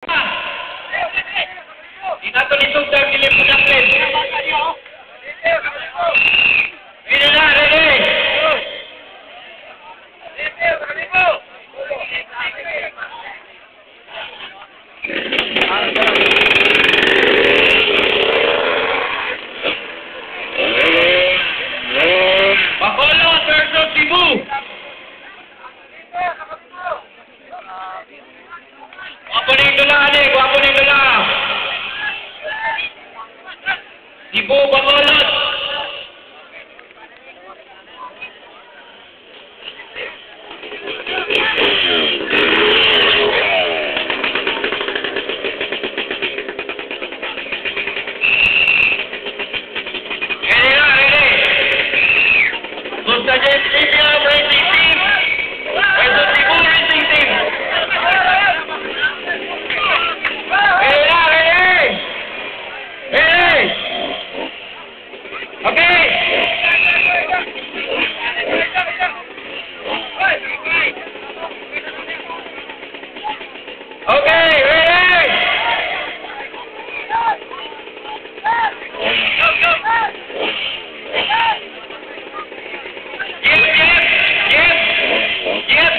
Di nato ni sugdan dili mo daplin. Ready na, ready. Bacolod versus Cebu. Gwapo na yung dula, ane. Gwapo na yung dula. Cebu, Bacolod. Ready na, ready. Sustagen Stadium Racing Team versus Cebu Racing Team. Ready na, ready. Ready. Okay. Okay, ready. Yep, yep, yep, yep.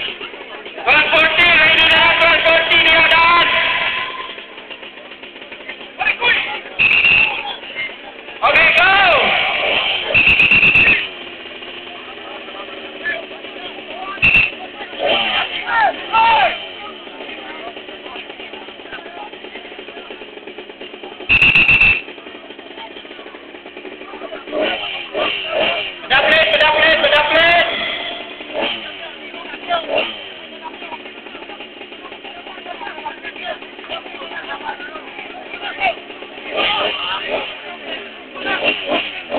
140, ready na, 140 niya daan. Okay, go! Padaplit, padaplit, padaplit!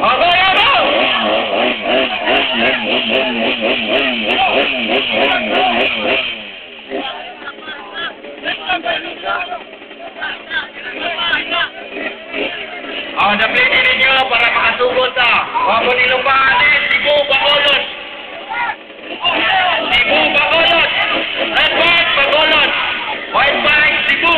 Oh, go, go, go! Oh, daplitin ninyo para makasugod ta. Wako ni Lumbahanin, Cebu, Bacolod. Cebu, Bacolod. Red bike, Bacolod. White bike, Cebu.